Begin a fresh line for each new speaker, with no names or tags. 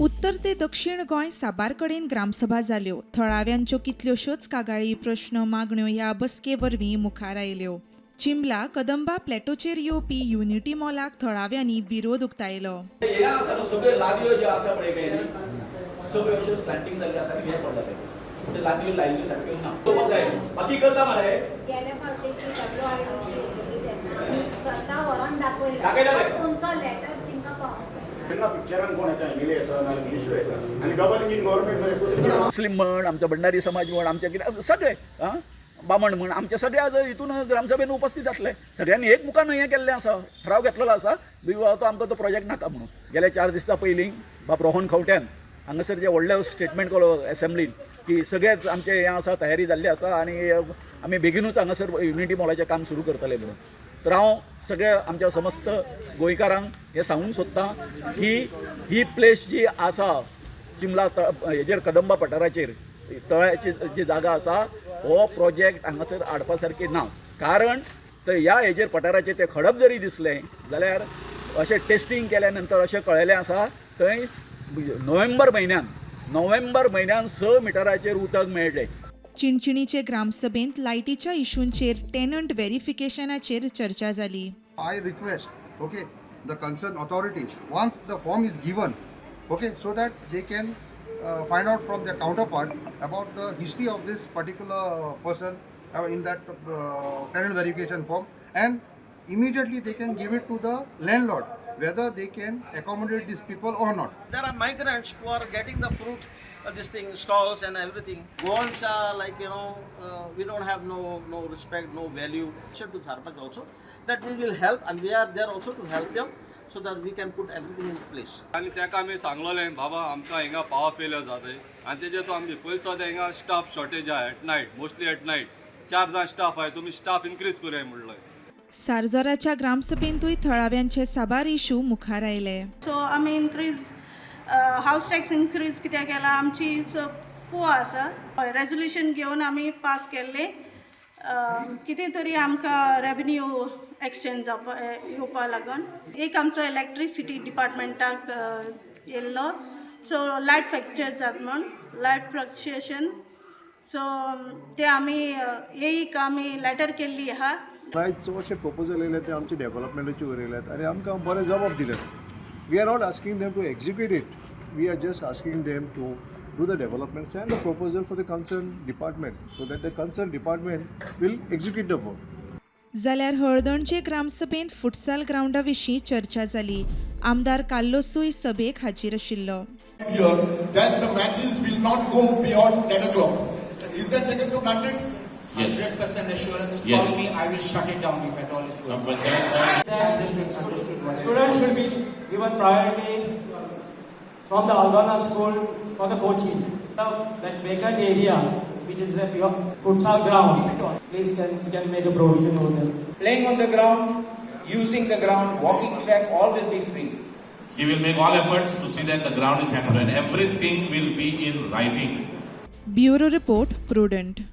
उत्तर ते दक्षिण गोंय साबार कडेन ग्रामसभा जाल्यो. थळाव्यांच्यो कितल्योश्योच कागाळी, प्रश्न, मागण्यो ह्या बसके वरवीं मुखार आयल्यो. चिंबला कदंबा प्लॅटोचेर येवपी युनिटी मॉलाक थळाव्यांनी विरोध उक्तायलो.
हे आसा न्हू, सगळ्यो लादयो ज्यो आसा पळय काय न्ही, सगळ्यो अश्यो स्लांटींग जाल्ल्यो आसा आनी हे पडला ते लादयो लायिल्ल्यो सारक्यो ना. पळोवपाक जाय, बाकी करता मरे.
गेल्या फावटी डब्ल्यू तेन्ना आमी स्वता व्हरोन दाखयला.
दाखयला रे.
तुमचो लेटर तिंका पावोवंक जाय.
तेन्ना पिक्चरान कोण येता, एमएलए येता नाल्यार मिनिस्टर येता आनी डबल इंजीन गव्हर्मेंट मध्ये.
मुस्लीम म्हण, आमचो भंडारी समाज म्हण, आमचे कितें सगळे आं बामण म्हण, आमचे सगळे आज हितून ग्रामसभेन उपस्थित जातले. सगळ्यांनी एक मुखान हें केल्लें आसा, ठराव घेतलेलो आसा बी तो आमकां तो प्रोजेक्ट नाका म्हणून. गेल्या 4 दिसां पयलीं बाब रोहन खंवट्यान हांगासर जे व्हडलें स्टेटमेंट केलो एसेंब्लीन की सगळेच आमचें हें आसा, तयारी जाल्ली आसा आनी आमी बेगिनूच हांगासर युनिटी मॉलाचें काम सुरू करतले म्हणून. तर हांव सगळ्या आमच्या समस्त गोंयकारांक हें सांगूंक सोदतां की ही प्लेस जी आसा चिमला हेजेर, कदंबा पठाराचेर तळ्याची जी जागा आसा, हो प्रोजेक्ट हांगासर हाडपा सारकी ना. कारण तर ह्या हेजेर पठाराचेर ते खडप जरी दिसलें जाल्यार अशें टेस्टींग केल्या नंतर अशें कळ्ळेलें आसा, थंय नोव्हेंबर म्हयन्यान 6 मिटराचेर उदक मेळ्ळें.
चिणचिणीचे ग्रामसभेंत लायटीच्या इशूंचेर, टेनंट व्हेरिफिकेशनाचेर चर्चा जाली.
I request, okay, the concerned authorities, once the form is given, okay, so that they can find out from their counterpart about the history of this particular person in that tenant verification form, and immediately they can give it to the landlord whether they can accommodate these people or not.
There are migrants who are getting the fruit, this thing, stalls and everything. Goans are like, we don't have no respect, no value. Should to Sarpanch also, that we will help and we are there also to help them so that we can put everything in place.
आनी ताका आमी सांगलोलें, बाबा, आमकां हिंगा power failure जाताय आनी तेजेर तो आमचे पयलीं सुद्दां हिंगा स्टाफ शॉर्टेज आहा. At night, mostly at night चार जाण स्टाफ आहाय, तुमी स्टाफ इनक्रीज करुया म्हणलोय.
सारजोराच्या ग्रामसभेंतूय थळाव्यांचे साबार इशू मुखार आयले.
सो आमी इनक्रीज हावस टॅक्स इनक्रीज कित्याक केला, आमची पुवा आसा. रेजोल्युशन घेवन आमी पास केल्लें, कितें तरी आमकां रेवन्यू एक्सचेंज जावपा येवपा लागून. एक आमचो इलेक्ट्रिसिटी डिपार्टमेंटाक येयल्लो, सो लायट फ्लक्चुएट जाता म्हूण, लायट फ्लक्चुएशन. सो ते आमी एक आमी लेटर केल्ली आहा.
आयज चडशे प्रपोजल येयले ते आमचे डेवलपमेंटाचे वयर येयल्यात आनी आमकां बरे जबाब दिले. We are not asking them to execute it, we are just asking them to do the developments and the proposal for the concerned department so that the concerned department will execute the work.
जाल्यार हळदणचे ग्रामसभेंत futsal ग्रावंडा विशीं चर्चा जाली. आमदार कार्लोसूय सभेक हाजीर आशिल्लो.
Here, then the matches will not go beyond 10 o'clock. Is that taken for granted?
Yes.
100% assurance.
Yes.
Call me, I will shut it down if at all it's going.
But that's why
Understood, understood.
Students should be given priority from the Aldona school for the coaching. Now, that vacant area, which is the pure futsal ground, please can make a provision over there.
Playing on the ground, using the ground, walking track, all will be free.
He will make all efforts to see that the ground is handled and everything will be in writing.
Bureau report, Prudent.